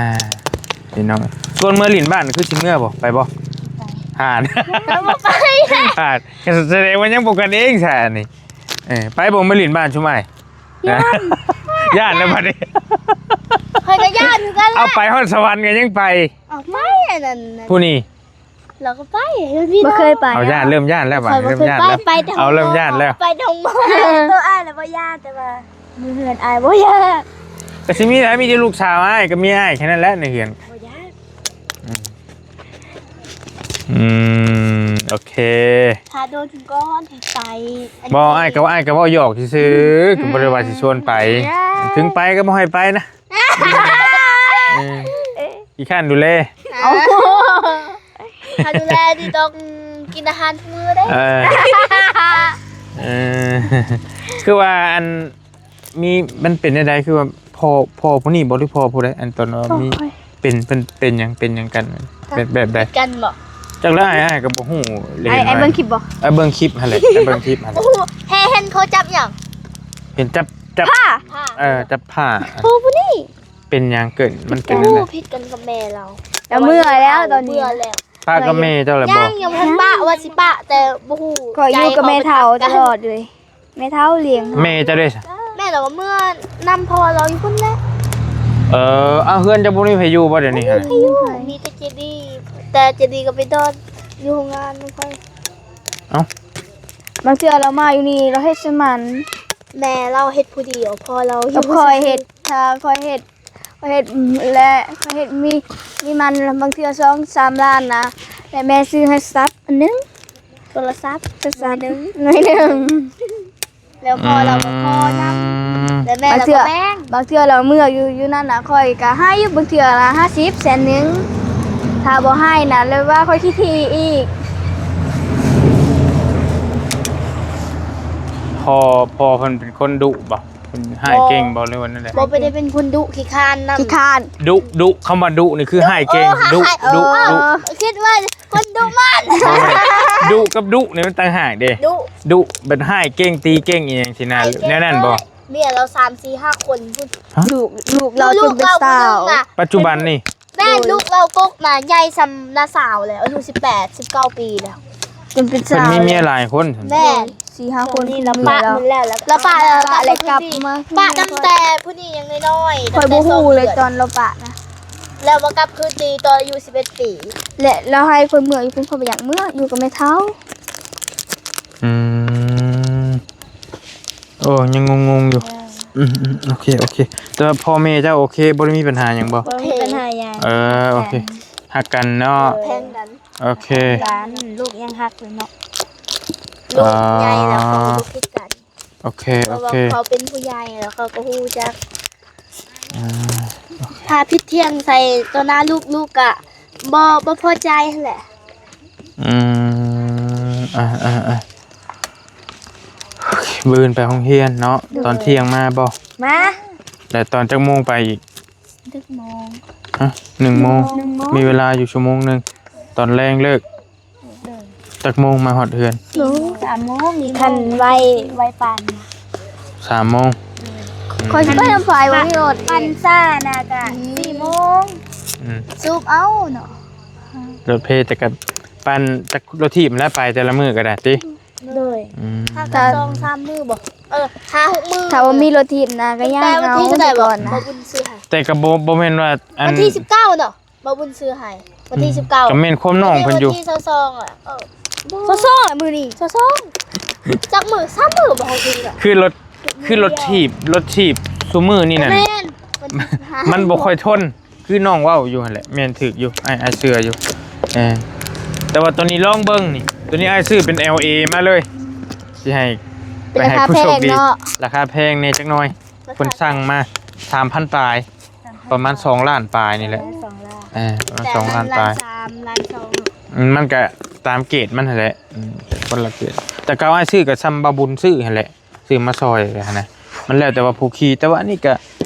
ພີ່ນ້ອງ ຊວນເມືອຫຼິ້ນບ້ານຄືຊິເມືອບໍ່? ໄປບໍ່? ໄປ ຫານ ເອີ ບໍ່ໄປ ຫານ ສະແດງວ່າຍັງບໍ່ກັນເອງຊະອັນນີ້ ເອີ ໄປບໍ່ ມາຫຼິ້ນບ້ານຊຸມອ້າຍ? ຢ້ານ ຢ້ານແລ້ວບັດນີ້ ຂ້ອຍກໍຢ້ານຄືກັນແຫຼະ ເອົາໄປຮອດສະຫວັນກໍຍັງໄປ ເອົາໄປອັນນັ້ນ ຜູ້ນີ້ ລາວກໍໄປ ບໍ່ເຄີຍໄປ ເອົາ ຢ້ານ ເລີ່ມຢ້ານແລ້ວບັດນີ້ ເລີ່ມຢ້ານແລ້ວ ໄປແຕ່ ເອົາ ເລີ່ມຢ້ານແລ້ວ ໄປແຕ່ ໂຕອ້າຍລະບໍ່ຢ້ານ ແຕ່ວ່າຢູ່ເຮືອນອ້າຍບໍ່ຢ້ານ ກໍຊິມີແຫຼະ ມີແຕ່ລູກສາວອ້າຍກັບເມຍອ້າຍແຄ່ນັ້ນແຫຼະໃນເຮືອນ ບໍ່ຢ້ານ ອືມ ອືມ ໂອເຄ ຖ້າໂດນເຖິງກ່ອນໃຫ້ໄປ ບໍ່ ອ້າຍກໍ ອ້າຍກໍເວົ້າຫຍອກຊື່ໆ ກໍບໍ່ໄດ້ວ່າຊິຊວນໄປ ເຖິງໄປກໍບໍ່ໃຫ້ໄປນະ ເອີ ຂີ້ຄ້ານດູແລ ເອົາ ຖ້າດູແລນີ້ຕ້ອງກິນອາຫານທຸກມື້ເດ້ ເອີ ເອີ ຄືວ່າອັນ ມີ ມັນເປັນແນວໃດ? ຄືວ່າພໍ່ ພໍ່ຜູ້ນີ້ບໍ່ ຫຼືພໍ່ຜູ້ໃດ? ອັນຕອນວ່າມີ ເປັນ ເປັນ ເປັນຫຍັງ ເປັນຫຍັງກັນ? ເປັນແບບໃດ? ຜິດກັນບໍ? ຈັກແລ້ວ ອ້າຍ ອ້າຍກໍບໍ່ຮູ້ ອ້າຍ ເຫັນ ອ້າຍເບິ່ງຄລິບບໍ? ເອີ ເບິ່ງຄລິບຫັ້ນແຫຼະ ໄດ້ເບິ່ງຄລິບຫັ້ນແຫຼະ ຮູ້ ເຫັນ ເຫັນເຂົາຈັບຫຍັງ? ເຫັນຈັບ ຈັບ ຜ້າ ເອີ ຈັບຜ້າ ຜູ້ ຜູ້ນີ້ ເປັນຫຍັງເກີດ ມັນເປັນຈັ່ງໃດ? ຜິດກັນກັບແມ່ລາວ ລາວເມື່ອແລ້ວຕອນນີ້ ເມື່ອແລ້ວ ປະກັບແມ່ເຈົ້າແລ້ວບໍ່? ຍັງ ຍັງບໍ່ທັນປະ ວ່າຊິປະ ແຕ່ບໍ່ຮູ້ ຂ້ອຍຢູ່ກັບແມ່ເຖົ້າຕະຫຼອດເລີຍ ແມ່ເຖົ້າລ້ຽງ ແມ່ເຈົ້າເດ້? ແມ່ລາວກໍເມືອນຳພໍ່ລາວຢູ່ພຸ້ນແຫຼະ ເອີ ເອົາ ເຮືອນເຈົ້າບໍ່ມີໃຜຢູ່ບໍ່ດຽວນີ້? ບໍ່ມີໃຜຢູ່ ມີແຕ່ເຈດີ ແຕ່ເຈດີກໍໄປນອນຢູ່ໂຮງງານນຳຂ້ອຍ ເອົ້າ ບາງເທື່ອລາວມາຢູ່ນີ້ລາວເຮັດສະໝັນ ແມ່ລາວເຮັດຜູ້ດຽວ ພໍ່ລາວຢູ່ ຂ້ອຍເຮັດ ຖ້າຂ້ອຍເຮັດ ຂ້ອຍເຮັດ ແລະ ຂ້ອຍເຮັດມີ ມີມັນບາງເທື່ອສອງສາມລ້ານນະ ແລະ ແມ່ຊື້ໃຫ້ສັບອັນໜຶ່ງ ໂທລະສັບ ໂທລະສັບໜ້ອຍໜຶ່ງ ໜ້ອຍໜຶ່ງ ແລ້ວພໍ່ລາວກໍຂໍນຳ ອືມ ແລ້ວແມ່ລາວກໍແບ່ງ ບາງເທື່ອລາວເມືອຢູ່ ຢູ່ນັ້ນນະ ຂ້ອຍກໍໃຫ້ຢູ່ ບາງເທື່ອລະຫ້າສິບ ແສນໜຶ່ງ ຖ້າບໍ່ໃຫ້ນະ ແລ້ວວ່າຂ້ອຍຂີ້ຖີ່ອີກ ພໍ່ ພໍ່ເພິ່ນເປັນຄົນດຸບໍ? ເພິ່ນຮ້າຍເກັ່ງບໍ່ ຫຼືວ່າແນວໃດ? ບໍ່ ບໍ່ໄດ້ເປັນຄົນດຸ ຂີ້ຄ້ານນຳ ຂີ້ຄ້ານ ດຸ ດຸ ຄຳວ່າດຸນີ້ຄືຮ້າຍເກັ່ງ ດຸ ເອີ ດຸ ດຸ ຄິດວ່າຄົນດຸໝັ້ນ ບໍ່ແມ່ນ ດຸກັບດຸນີ້ມັນຕ່າງຫາກເດ້ ດຸ ດຸແບບຮ້າຍເກັ່ງ ຕີເກັ່ງອີຫຍັງຊີ້ນະ ແນວນັ້ນບໍ່? ເມຍລາວສາມສີ່ຫ້າຄົນພຸ້ນ ຮະ? ລູກ ລູກລາວຈົນເປັນສາວ ປັດຈຸບັນນີ້ ແມ່ນ ໂດຍ ລູກລາວກົກມາໃຫຍ່ສ່ຳນ້າສາວແລ້ວ ອາຍຸສິບແປດ ສິບເກົ້າປີແລ້ວ ຈົນເປັນສາວ ເພິ່ນມີເມຍຫຼາຍຄົນ ແມ່ນ ສີ່ຫ້າຄົນ ນີ້ລາວປະໝົດແລ້ວ ລາວປະ ລາວປະ ແລ້ວກັບມາ ປະຕັ້ງແຕ່ຜູ້ນີ້ຍັງນ້ອຍໆ ຂ້ອຍບໍ່ຮູ້ເລີຍ ຕອນລາວປະນະ ແລ້ວມາກັບຄືນຕີຕອນອາຍຸສິບເອັດປີ ແລະ ລາວໃຫ້ຂ້ອຍເມືອຢູ່ພຸ້ນ ຂ້ອຍບໍ່ຢາກເມືອ ຢູ່ກັບແມ່ເຖົ້າ ອືມ ໂອ້ ຍັງງົງໆຢູ່ ເອີ ອືມໆ ໂອເຄ ໂອເຄ ແຕ່ວ່າພໍ່ແມ່ເຈົ້າໂອເຄ ບໍ່ໄດ້ມີບັນຫາຫຍັງບໍ່? ບໍ່ມີບັນຫາຫຍັງ ເອີ ໂອເຄ ຮັກກັນເນາະ ເອີ ແພງກັນ ໂອເຄ ກັນ ລູກຍັງຮັກຢູ່ເນາະ ລູກໃຫຍ່ແລ້ວເຂົາກໍບໍ່ຜິດກັນ ໂອເຄ ໂອເຄ ເພາະວ່າເຂົາເປັນຜູ້ໃຫຍ່ແລ້ວເຂົາກໍຮູ້ຈັກ ອ່າ ຖ້າຜິດຖຽງໃສ່ຕໍ່ໜ້າລູກ ລູກກະບໍ່ ບໍ່ພໍໃຈຫັ້ນແຫຼະ ອືມ ອ່າໆໆ ມື້ອື່ນໄປໂຮງຮຽນເນາະ ໂດຍ ຕອນທ່ຽງມາບໍ່? ມາ ແລ້ວຕອນຈັກໂມງໄປອີກ? ຈັກໂມງ? ຮະ ໜຶ່ງໂມງ ໜຶ່ງໂມງ ມີເວລາຢູ່ຊົ່ວໂມງໜຶ່ງ ຕອນແລງເລີກ ໂດຍ ຈັກໂມງມາຮອດເຮືອນ? ສາມໂມງ ມີທັນໄວ ໄວປານ ສາມໂມງ ຂ້ອຍຊິໄປນຳໃຜບໍ່ມີລົດ ປັ່ນຊ້ານະກະ ສີ່ໂມງ ອືມ ສູບເອົາເນາະ ລົດເພ ແຕ່ກະປັ່ນຈັກລົດຖີບແລ້ວໄປແຕ່ລະມື້ກໍໄດ້ຕິ ໂດຍ ອືມ ຖ້າສອງສາມມື້ບໍ່ ເອີ ຫ້າຫົກມື້ ຖ້າບໍ່ມີລົດຖີບນະກໍຍາກເອົາກ່ອນນະ ແຕ່ກໍບໍ່ ບໍ່ແມ່ນວ່າ ອັນ ວັນທີສິບເກົ້າເນາະ ບໍ່ບຸນຊື້ໃຫ້ ວັນທີສິບເກົ້າ ກໍແມ່ນຄວາມນ້ອງເພິ່ນຢູ່ ວັນທີຊາວສອງ ອ່ະ ເອີ ຊາວສອງ ມື້ນີ້ຊາວສອງ ຈັກມື້ ສາມມື້ບໍ່ ເຮົາຊື້ ຄືລົດ ຄືລົດຖີບ ລົດຖີບຊຸມື້ນີ້ນັ້ນ ແມ່ນ ມັນບໍ່ຄ່ອຍທົນ ຄືນ້ອງເວົ້າຢູ່ຫັ້ນແຫຼະ ແມ່ນຖືກຢູ່ ອ້າຍ ອ້າຍເຊື່ອຢູ່ ເອີ ແຕ່ວ່າໂຕນີ້ລອງເບິ່ງນີ້ ໂຕນີ້ອ້າຍຊື້ເປັນ ແອລເອ ມາເລີຍ ຊິໃຫ້ ເປັນລາຄາແພງເນາະ ໄປໃຫ້ຜູ້ໂຊກດີ ລາຄາແພງແດ່ຈັກໜ່ອຍ ເພິ່ນສັ່ງມາ ສາມພັນປາຍ ປະມານສອງລ້ານປາຍນີ້ແຫຼະ ເອີ ສອງລ້ານ ເອີ ປະມານສອງລ້ານປາຍ ແຕ່ມັນລ້ານສາມ ລ້ານສອງ ອືມ ມັນກະຕາມເກດມັນຫັ້ນແຫຼະ ອືມ ຄົນລະເກດ ແຕ່ເກົ່າອ້າຍຊື້ກະຊ່ຳບ່າວບຸນຊື້ຫັ້ນແຫຼະ ຊື້ມາຊ່ອຍຫັ້ນນະ ມັນແລ້ວແຕ່ວ່າຜູ້ຂີ່ ແຕ່ວ່າອັນນີ້ກະ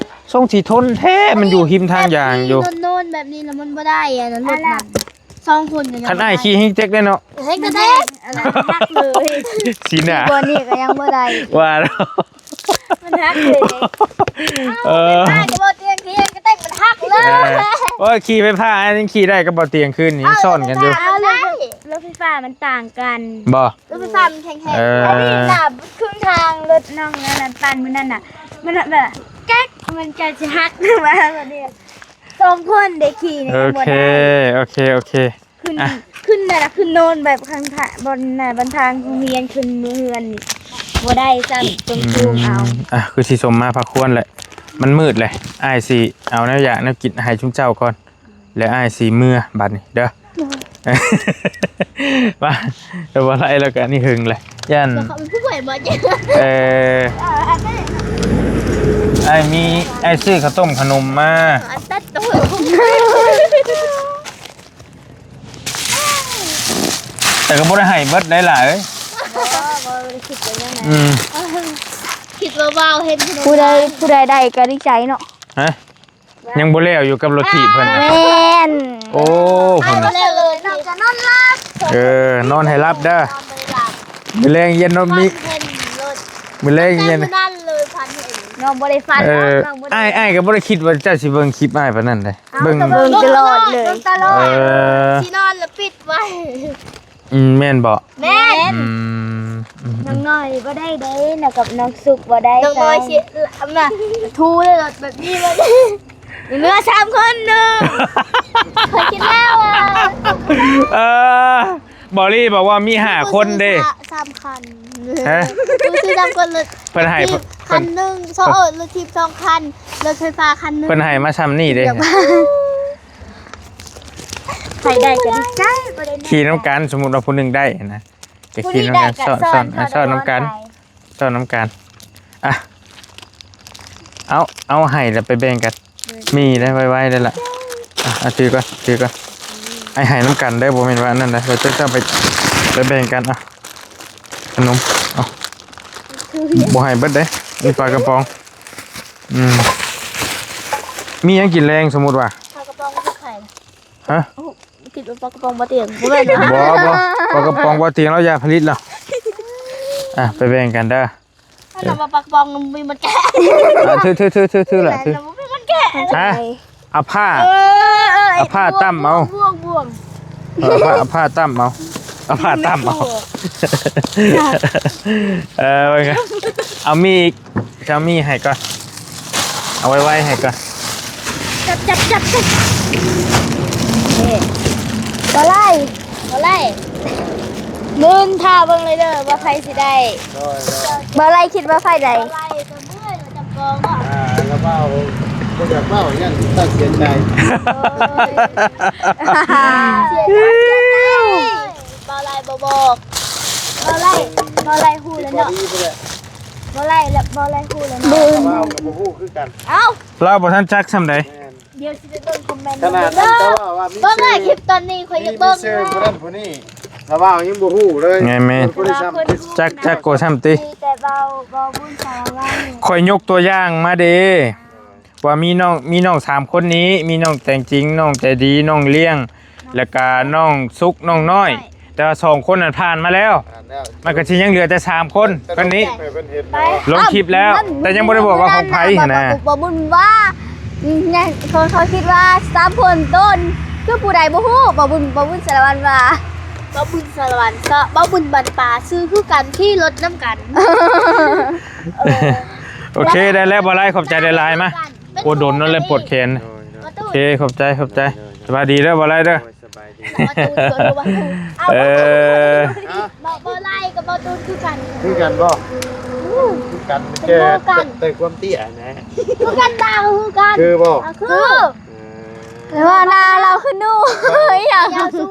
ຊົງຊິທົນແທ້ ມັນຢູ່ຮິມທາງຢ່າງຢູ່ ແບບຂີ່ໂນນໆແບບນີ້ລະມັນບໍ່ໄດ້ ອັນນັ້ນລົດນັ້ນ ສອງຄົນກໍຍັງ ຄັນອ້າຍຂີ່ແຮງເຈັກໄດ້ເນາະ ແຮງກະແທກ ອັນນັ້ນຫັກເລີຍ ຊີ້ໜ້າ ບໍ່ນີ້ກໍຍັງບໍ່ໄດ້ ວ່າແລ້ວ ມັນຫັກເລີຍ ເອີ ໄຟຟ້າກໍບໍ່ຕຽງ ແຮງກະແທກມັນຫັກເລີຍ ເອີ ໂອ້ຍ ຂີ່ໄຟຟ້າຍັງຂີ່ໄດ້ກັບບໍ່ຕຽງຄືນນີ້ ເອີ ຊ້ອນກັນຢູ່ ເອົາ ລົດໄຟຟ້າມັນຕ່າງກັນ ບໍ່ ລົດໄຟຟ້າມັນແຂງແຮງ ເອີ ອັນນີ້ໜ້າຄຶ່ງທາງ ລົດນ້ອງອັນນັ້ນປັ່ນມື້ນັ້ນນະ ມັນແບບແກັກ ມັນກະຊິຫັກມາແບບນີ້ ສອງຄົນໄດ້ຂີ່ນີ້ ໂອເຄ ບໍ່ໄດ້ ໂອເຄ ໂອເຄ ຂຶ້ນ ອ່ະ ຂຶ້ນນັ້ນນະ ຂຶ້ນໂນນແບບຂ້າງທາງ ບ່ອນໜ້າບ້ານທາງໂຮງຮຽນ ຂຶ້ນເມືອເຮືອນນີ້ ບໍ່ໄດ້ຊ້ຳ ຕ້ອງຈູງເອົາ ອືມ ອ່ະ ຄືຊິສົມມາພາຄວນແຫຼະ ມັນມືດແຫຼະ ອ້າຍຊິເອົາແນວຢາກແນວກິນໃຫ້ຊຸມເຈົ້າກ່ອນ ແລ້ວອ້າຍຊິເມືອບາດນີ້ເດີ ວ່າ ແຕ່ວ່າໄລ່ແລ້ວກະນີ້ຫຶງແຫຼະ ຢ້ານ ເຂົາເປັນຜູ້ປ່ວຍບໍ່ ເອີ ອ້າຍມີ ອ້າຍຊື້ເຂົ້າຕົ້ມຂະໜົມມາ ອັນຕັດໂຕ ແຕ່ກໍບໍ່ໄດ້ໃຫ້ເບິດໄດ໋ຫຼາຍ ບໍ່ ບໍ່ໄດ້ຄິດໄປແນວນັ້ນ ອືມ ຄິດວ່າວາວເຫັນຂະໜົມ ຜູ້ໃດ ຜູ້ໃດໄດ້ກໍດີໃຈເນາະ ຮະ ຍັງບໍ່ແລ້ວຢູ່ກັບລົດຖີບເພິ່ນນະ ແມ່ນ ໂອ້ ເພິ່ນ ບໍ່ແລ້ວເລີຍ ນອນກໍນອນຫຼັບ ເອີ ນອນໃຫ້ຫຼັບເດີ ນອນບໍ່ໄດ້ຫຼັບ ມື້ແລງຢ່ານອນມີ ຝັນເຫັນລົດ ມື້ແລງຢ່າ ຕັ້ງແຕ່ມື້ນັ້ນເລີຍ ຝັນເຫັນ ນ້ອງບໍ່ໄດ້ຝັນ ເອີ ນ້ອງບໍ່ໄດ້ ອ້າຍ ອ້າຍກໍບໍ່ໄດ້ຄິດວ່າເຈົ້າຊິເບິ່ງຄລິບອ້າຍປານນັ້ນເດ້ ເອົ້າ ເບິ່ງ ກໍເບິ່ງຕະຫຼອດເລີຍ ເບິ່ງຕະຫຼອດ ເອີ ຊິນອນລະປິດໄວ້ ອືມ ແມ່ນບໍ່ ແມ່ນ ອືມ ອືມ ນ້ອງນ້ອຍບໍ່ໄດ້ເດ້ ນະ ກັບນ້ອງສຸກບໍ່ໄດ້ ນ້ອງນ້ອຍຊິ ອັນນ່າ ທູເລີຍແບບນີ້ເລີຍ ເມືອສາມຄົນເນາະ ຂ້ອຍຄິດແລ້ວວ່າ ເອີ ບອລລີບອກວ່າມີຫ້າຄົນເດ້ ສາມຄັນ ຮະ ຊື້ສາມຄົນ ລົດ ເພິ່ນໃຫ້ ຄັນໜຶ່ງ ສອງ ເອີ ລົດຖີບສອງຄັນ ລົດໄຟຟ້າຄັນໜຶ່ງ ເພິ່ນໃຫ້ມາຊ່ຳນີ້ເດ້ ຢາກວ່າ ໃຜໄດ້ກໍດີໃຈ ບໍ່ໄດ້ ຂີ່ນຳກັນ ສົມມຸດວ່າຜູ້ໜຶ່ງໄດ້ນະ ກໍຂີ່ນຳກັນ ຜູ້ນີ້ໄດ້ກໍ ຊ້ອນ ຊ້ອນ ຊ້ອນ ຊ້ອນນຳກັນ ຊ້ອນນຳກັນ ອ່ະ ເອົາ ເອົາໃຫ້ແລ້ວໄປແບ່ງກັນ ໂດຍ ມີໄດ້ໄວໆໄດ້ລະ ອ່ະ ເອົາຖືກ່ອນ ຖືກ່ອນ ໃຫ້ ໃຫ້ນຳກັນເດີ ບໍ່ແມ່ນວ່າອັນນັ້ນເດີ ເຈົ້າ ເຈົ້າໄປ ໄປແບ່ງກັນ ອ່ະ ຂະໜົມ ເອົາ ບໍ່ໃຫ້ເບິດເດ້ ມີປາກະປ໋ອງ ອືມ ມີຫຍັງກິນແລງ ສົມມຸດວ່າ ປາກະປ໋ອງ ປາກະໄຂ່ ຮະ ຄິດວ່າປາກະປ໋ອງບໍ່ຕຽງ ບໍ່ແມ່ນ ບໍ່ ບໍ່ ປາກະປ໋ອງບໍ່ຕຽງ ລາວຢ່າຜະລິດລະ ອ່ະ ໄປແບ່ງກັນເດີ ອັນນັ້ນວ່າປາກະປ໋ອງມີມັນແກະ ອ່ະ ຖື ຖື ຖື ຖື ຖືລະ ຖື ແມ່ນບໍ່ມີມັນແກະ ຮະ ເອົາຜ້າ ເອີ ເອີ ເອົາຜ້າຕັ້ມເອົາ ບ່ວງ ບ່ວງ ເອີ ເອົາຜ້າ ເອົາຜ້າຕັ້ມເອົາ ເອົາຜ້າຕັ້ມເອົາ ເອີ ເອົາມີອີກ ເຈົ້າມີໃຫ້ກ່ອນ ເອົາໄວໆໃຫ້ກ່ອນ ຈັບ ຈັບ ຈັບ ຈັບ ນີ້ ບໍ່ໄລ່ ບໍ່ໄລ່ ເບິ່ງ ຖ້າເບິ່ງເລີຍເດີວ່າໃຜຊິໄດ້ ໂດຍ ໂດຍ ບໍ່ໄລ່ຄິດວ່າໃຜໄດ້ ບໍ່ໄລ່ ອ່າ ລະເວົ້າ ບໍ່ຢາກເວົ້າ ຢ້ານຕ້ອງເສຍໃຈ ໂອ້ຍ ເສຍໃຈ ເສຍໃຈ ບໍ່ໄລ່ບໍ່ບອກ ບໍ່ໄລ່ ບໍ່ໄລ່ຮູ້ແລ້ວເນາະ ບໍ່ໄລ່ລະ ບໍ່ໄລ່ຮູ້ແລ້ວເນາະ ລະເວົ້າກໍບໍ່ຮູ້ຄືກັນ ເອົ້າ ລາວບໍ່ທັນຈັກຊ່ຳໃດ ແມ່ນ ດຽວຊິໄປເບິ່ງຄອມເມັນ ຂະໜາດນັ້ນ ແຕ່ວ່າ ວ່າມີ ເບິ່ງ ຊື່ ຄລິບຕອນນີ້ຂ້ອຍຢາກເບິ່ງ ມີຊື່ຜູ້ນັ້ນຜູ້ນີ້ ລະເວົ້າຍັງບໍ່ຮູ້ເລີຍ ແມ່ນໆ ບໍ່ໄດ້ຊ່ຳ ຈັກ ຈັກກວ່າຊ່ຳຕິ ມີແຕ່ເວົ້າ ເວົ້າບຸນສາລະວັນ ຂ້ອຍຍົກຕົວຢ່າງມາເດ້ ວ່າມີນ້ອງ ມີນ້ອງສາມຄົນນີ້ ມີນ້ອງແຕງຈິງ ນ້ອງໃຈດີ ນ້ອງລ້ຽງ ແລ້ວກະນ້ອງສຸກ ນ້ອງນ້ອຍ ແຕ່ວ່າສອງຄົນນັ້ນຜ່ານມາແລ້ວ ຜ່ານແລ້ວ ມັນກໍຊິຍັງເຫຼືອແຕ່ສາມຄົນ ແຕ່ ຄົນນີ້ ໃຫ້ເພິ່ນເຫັນແລ້ວ ລົງຄລິບແລ້ວ ແຕ່ຍັງບໍ່ໄດ້ບອກວ່າຂອງໃຜຫັ້ນນະ ບໍ່ບຸນວ່າ ເຂົາ ເຂົາຄິດວ່າສາມຄົນໂຕນ ຄືຜູ້ໃດບໍ່ຮູ້ ບໍ່ບຸນ ບໍ່ບຸນສາລະວັນວ່າ ບໍ່ບຸນສາລະວັນ ເຊາະ ບໍ່ບຸນບັນປາ ຊື່ຄືກັນ ຂີ່ລົດນຳກັນ ເອີ ໂອເຄ ໄດ້ແລ້ວ ບໍ່ຫຼາຍ ຂອບໃຈຫຼາຍໆ ມາ ໂອ້ ດົນແລ້ວ ແລ້ວປວດແຂນ ໂດຍ ໂດຍ ໂອເຄ ຂອບໃຈ ຂອບໃຈ ໂດຍ ໂດຍ ສະບາຍດີເດີ ບໍ່ໄລ່ເດີ. ໂດຍ ສະບາຍດີ. ເອີ ບໍ່ ບໍ່ໄລ່ກັບບໍ່ຕູນຄືກັນ. ຄືກັນບໍ່? ຄືກັນ ແຕ່ ແຕ່ຄວາມເຕ້ຍນະ. ຄືກັນ ຕາຄືກັນ. ຄືບໍ່? ຄື. ເອີ ແຕ່ວ່າໜ້າລາວຄືໜູ ອີຫຍັງ? ຍາວສູງ.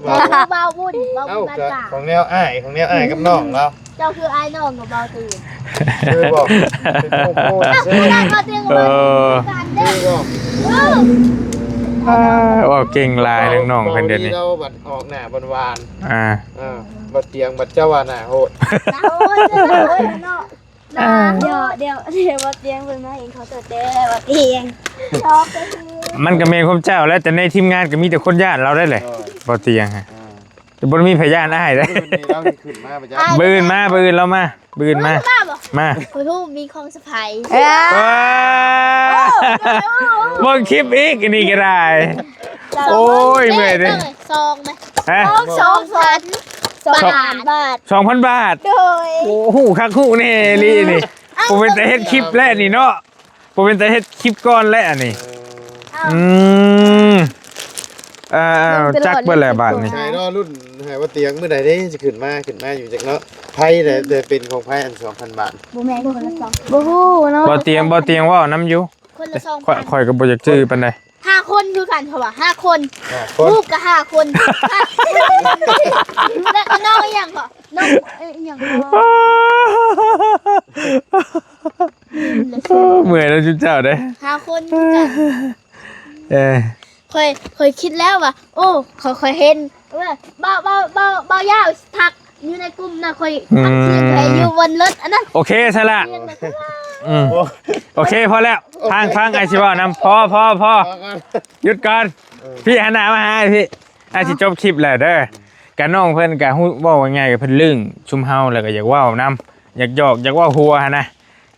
ເວົ້າ ເວົ້າບຸນ ເວົ້າບຸນບ້ານກາງ. ຂອງແນວອ້າຍ ຂອງແນວອ້າຍກັບນ້ອງລາວ. ເຈົ້າຄືອ້າຍນ້ອງກັບເວົ້າຕື່ນ. ຄືບໍ່? ເປັນໂກໂກ້ຊື່. ເອີ ຄືບໍ່? ເອີ ເວົ້າເກັ່ງຫຼາຍເລື່ອງນ້ອງເພິ່ນດຽວນີ້. ເວົ້າດີ ລາວບັດອອກໜ້າຫວານໆ. ອ່າ ເອີ ບັດຕຽງ ບັດເຈົ້າວ່າໜ້າໂຫດ. ໜ້າໂຫດເນາະ. ອ່າ ດຽວ ດຽວ ດຽວ ບໍ່ຕຽງເພິ່ນມາເອງ ຂໍໂທດເດີ ບໍ່ຕຽງ. ມັນກໍແມ່ນຄວາມເຈົ້າແຫຼະ ແຕ່ໃນທີມງານກໍມີແຕ່ຄົນຢ້ານລາວໄດ້ແຫຼະ. ໂອ້ຍ ບໍ່ຕຽງຮະ. ອ່າ ແຕ່ບໍ່ໄດ້ມີໃຜຢ້ານອ້າຍເດ້. ມື້ອື່ນນີ້ລາວຊິຂຶ້ນມາປະຈຳ. ມື້ອື່ນມາ ມື້ອື່ນລາວມາ ມື້ອື່ນມາ. ມາບໍ່? ມາ. ໂອ້ໂຫ ມີຂອງເຊີໄພ. ເອີ ເບິ່ງຄລິບອີກ ອັນນີ້ກໍໄດ້. ໂອ້ຍ ເມື່ອຍເດ້. ຊອງໄໝ? ຮະ? ຊອງ ສອງພັນ ສອງພັນບາດ. ສອງພັນບາດ. ໂດຍ. ໂອ້ ຮູ້ຄັກຮູ້ແນ່ອີ່ຫຼີນີ້. ເອົ້າ ບໍ່ເປັນຕາເຮັດຄລິບແລ້ວນີ້ເນາະ ບໍ່ເປັນຕາເຮັດຄລິບກ່ອນແລ້ວອັນນີ້. ເອີ ອືມ ເອີ ຈັກເບິດແລ້ວບາດນີ້. ໃຊ່ເນາະ ລຸ້ນໃຫ້ວ່າຕຽງມື້ໃດເດ້ຊິຂຶ້ນມາ ຂຶ້ນມາຢູ່ຈັກເນາະ. ໃຜແຫຼະ ແຕ່ເປັນຂອງໃຜອັນສອງພັນບາດ? ບໍ່ແມ່ນຄົນລະສອງ ບໍ່ຮູ້ເນາະ. ບໍ່ຕຽງ ບໍ່ຕຽງເວົ້ານຳຢູ່. ຄົນລະສອງພັນ. ຂ້ອຍ ຂ້ອຍກໍບໍ່ຢາກຈື່ປານໃດ. ຫ້າຄົນຄືກັນ ເພາະວ່າຫ້າຄົນ ຫ້າຄົນ ລູກກໍຫ້າຄົນ ແລ້ວກໍນ້ອງອີ່ຫຍັງເກາະ ນ້ອງ ເອີ ອີ່ຫຍັງເກາະ ເມື່ອຍແລ້ວຈຸເຈົ້າເດ້. ຫ້າຄົນຄືກັນ. ເອີ ຂ້ອຍ ຂ້ອຍຄິດແລ້ວວ່າ ໂອ້ ຂ້ອຍ ຂ້ອຍເຫັນ ເອີ ບ່າວ ບ່າວ ບ່າວ ບ່າວຢາວທັກ ຢູ່ໃນກຸ່ມນະ ຂ້ອຍ ອືມ ທຳຄລິບໃຫ້ຢູ່ບົນລົດອັນນັ້ນ. ໂອເຄຊະລະ. ອືມ ໂອເຄ ພໍແລ້ວ. ໂອເຄ ຟັງ ຟັງ ອ້າຍຊິເວົ້ານຳ. ພໍ ພໍ ພໍ ຢຸດກ່ອນ ຢຸດກ່ອນ. ເອີ ພີ່ ຫັນໜ້າມາຫາອ້າຍພີ່. ອ້າຍຊິຈົບຄລິບແລ້ວເດີ. ກະນ້ອງເພິ່ນກະຮູ້ ເວົ້າງ່າຍໆ ກະເພິ່ນລຶ້ງຊຸມເຮົາ ແລ້ວກະຢາກເວົ້ານຳ ຢາກຫຍອກ ຢາກເວົ້າຫົວຫັ້ນນະ.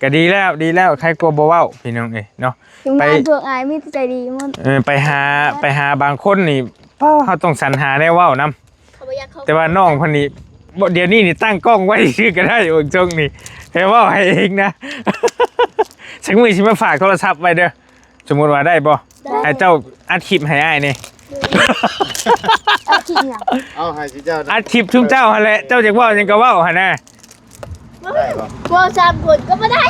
ກະດີແລ້ວ ດີແລ້ວ ໃຄກວ່າບໍ່ເວົ້າ ພີ່ນ້ອງເອີຍເນາະ. ທີມງານພວກອ້າຍມີແຕ່ໃຈດີໝົດ. ເອີ ໄປຫາ ໄປຫາບາງຄົນນີ້ ເຮົາຕ້ອງສັນຫາແນວເວົ້ານຳ. ເຂົາບໍ່ຢາກເຂົ້າ ແຕ່ວ່ານ້ອງເພິ່ນນີ້ ບໍ່ ດຽວນີ້ນີ້ຕັ້ງກ້ອງໄວ້ຊື່ກໍໄດ້ ເບິ່ງຊົງນີ້ ໃຫ້ເວົ້າໃຫ້ເອງນະ. ສັກມື້ຊິມາຝາກໂທລະສັບໄວ້ເດີ ສົມມຸດວ່າໄດ້ບໍ່? ໄດ້ ໃຫ້ເຈົ້າອັດຄລິບໃຫ້ອ້າຍແດ່. ອັດຄລິບຫຍັງ? ເອົາໃຫ້ເຈົ້າ ອັດຄລິບຊຸມເຈົ້າຫັ້ນແຫຼະ ເຈົ້າຢາກເວົ້າຫຍັງກໍເວົ້າຫັ້ນນະ. ໄດ້ບໍ່? ເວົ້າສາມຄົນກໍບໍ່ໄດ້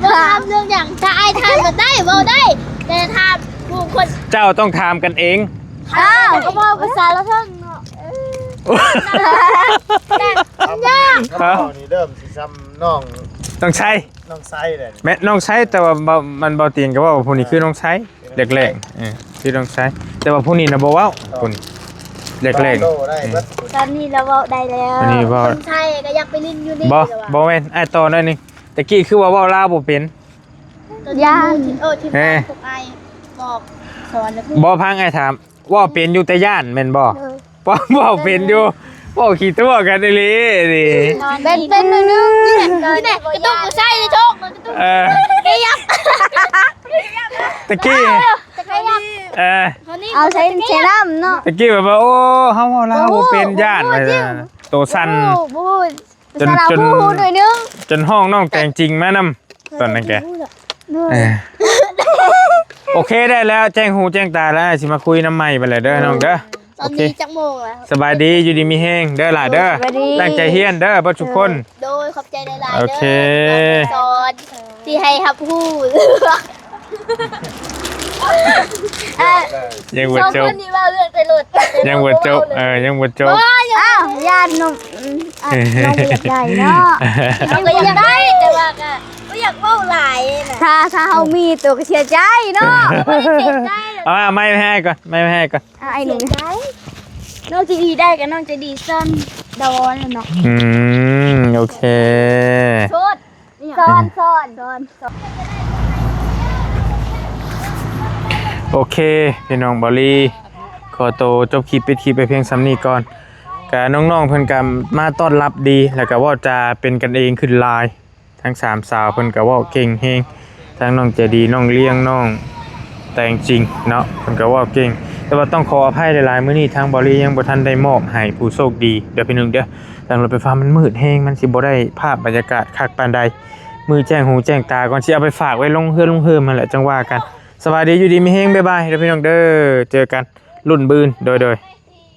ເວົ້າຖາມເລື່ອງຫຍັງ? ຖ້າອ້າຍຖາມກໍໄດ້ ເວົ້າໄດ້ ແຕ່ຖາມຜູ້ຄົນ ເຈົ້າຕ້ອງຖາມກັນເອງ. ອ້າວ ກໍເວົ້າພາສາລາວເຖິງເນາະ. ເອີ ແຕ່ມັນຍາກ. ເອົ້າ ນີ້ເລີ່ມຊິຊ້ຳນ້ອງ ນ້ອງໄຊ ນ້ອງໄຊແຫຼະ. ແມ່ນນ້ອງໄຊ ແຕ່ວ່າບໍ່ ມັນບໍ່ຕຽງກໍເວົ້າວ່າຜູ້ນີ້ຄືນ້ອງໄຊ. ແລກໆ ເອີ ຊື່ນ້ອງໄຊ ແຕ່ວ່າຜູ້ນີ້ນະບໍ່ເວົ້າ. ຜູ້ນີ້ແລກໆ ຕອນນີ້ລາວເວົ້າໄດ້ແລ້ວ. ອັນນີ້ເວົ້າ ຄົນໄທກໍຢາກໄປຫຼິ້ນຢູ່ນີ້. ບໍ່ ບໍ່ແມ່ນ ອ້າຍຕໍ່ໜ້ອຍໜຶ່ງ. ຕະກີ້ຄືວ່າເວົ້າລາວບໍ່ເປັນ. ຢ້ານ ເອີ ທີ່ ເອີ ພວກອ້າຍບອກສອນແລ້ວ. ບໍ່ ຟັງອ້າຍຖາມ ເວົ້າເປັນຢູ່ແຕ່ຢ້ານແມ່ນບໍ່? ເອີ ເວົ້າເປັນຢູ່ ເວົ້າຂີ້ຕົວະກັນອີ່ຫຼີນີ້. ເປັນ ເປັນໜ້ອຍໜຶ່ງ. ນີ້ແຫຼະ ກະຕຸກໃສ່ໂຊກ ກະຕຸກ. ເອີ ຕະກີ້ ເອີ ເອົາໃສ່ ໃສ່ນ້ຳເນາະ. ຕະກີ້ແບບວ່າ ໂອ້ ເຮົາເວົ້າລາວບໍ່ເປັນ ຢ້ານ ໂຕສັ່ນ ບໍ່ຮູ້ ຈນ ຈົນ ຈົນຮ້ອງນ້ອງແຕງຈິງມານຳ. ຕອນນັ້ນແກ ເອີ ໂອເຄ ໄດ້ແລ້ວ ແຈ້ງຫູແຈ້ງຕາແລ້ວ ຊິມາຄຸຍນຳໃໝ່ບັດແລ້ວເດີ ນ້ອງເດີ. ຕອນນີ້ຈັກໂມງແລ້ວ? ສະບາຍດີ ຢູ່ດີມີແຮງເດີຫຼ້າເດີ. ສະບາຍດີ ຕັ້ງໃຈຮຽນເດີເບິດທຸກຄົນ. ໂດຍ ຂອບໃຈຫຼາຍໆ ໂອເຄ ເດີ ທີ່ໃຫ້ຮັບຮູ້. ອ່ະ ຍັງບໍ່ຈົບ ສອງຄົນນີ້ເວົ້າເລື່ອງແຕ່ລົດ ຍັງບໍ່ຈົບ ເອີ ຍັງບໍ່ຈົບ. ອ້າວ ຢ້ານນ້ອງ ອືມ ອ່ະ ນ້ອງບໍ່ຢາກໄດ້ເນາະ. ນ້ອງກໍຢາກໄດ້ ແຕ່ວ່າກໍບໍ່ຢາກເວົ້າຫຼາຍນະ. ຖ້າ ຖ້າເຮົາມີໂຕກໍເສຍໃຈເນາະ. ບໍ່ໄດ້ເສຍໃຈດອກ. ເອົາ ເອົາໄມໄວ້ໃຫ້ກ່ອນ ໄມໄວ້ໃຫ້ກ່ອນ. ອ່ະ ໄອ້ໜູ ເສຍໃຈ. ນ້ອງໃຈດີໄດ້ກໍນ້ອງໃຈດີຊ້ຳດອນແລ້ວເນາະ. ອືມ ໂອເຄ ໂທດ. ຊ້ອນ ຊ້ອນ ຊ້ອນ ໂອເຄ ພີ່ນ້ອງ ບາວລີ ຂໍໂຕຈົບຄລິບ ປິດຄລິບໄປພຽງສ່ຳນີ້ກ່ອນ. ກະນ້ອງໆ ເພິ່ນກະມາຕ້ອນຮັບດີ ແລ້ວກະເວົ້າຈາເປັນກັນເອງຂຶ້ນຫຼາຍ ທັງສາມສາວເພິ່ນກະເວົ້າເກັ່ງແຮງ ທັງນ້ອງໃຈດີ ນ້ອງລຽງ ນ້ອງແຕງຈິງເນາະ ເພິ່ນກະເວົ້າເກັ່ງ. ແຕ່ວ່າຕ້ອງຂໍອະໄພຫຼາຍໆ ມື້ນີ້ທາງບາວລີຍັງບໍ່ທັນໄດ້ມອບໃຫ້ຜູ້ໂຊກດີເດີພີ່ນ້ອງເດີ. ທາງລົດໄຟຟ້າມັນມືດແຮງ ມັນຊິບໍ່ໄດ້ພາບບັນຍາກາດຄັກປານໃດ. ມື້ແຈ້ງຫູແຈ້ງຕາກ່ອນ ຊິເອົາໄປຝາກໄວ້ໂຮງເຮືອນໂຮງເຮີມຫັ້ນແຫຼະ ຈັ່ງວ່າກັນ. ສະບາຍດີ ຢູ່ດີມີແຮງ ບາຍບາຍເດີພີ່ນ້ອງເດີ ເຈີກັນລຸ້ນມື້ອື່ນ ໂດຍໂດຍ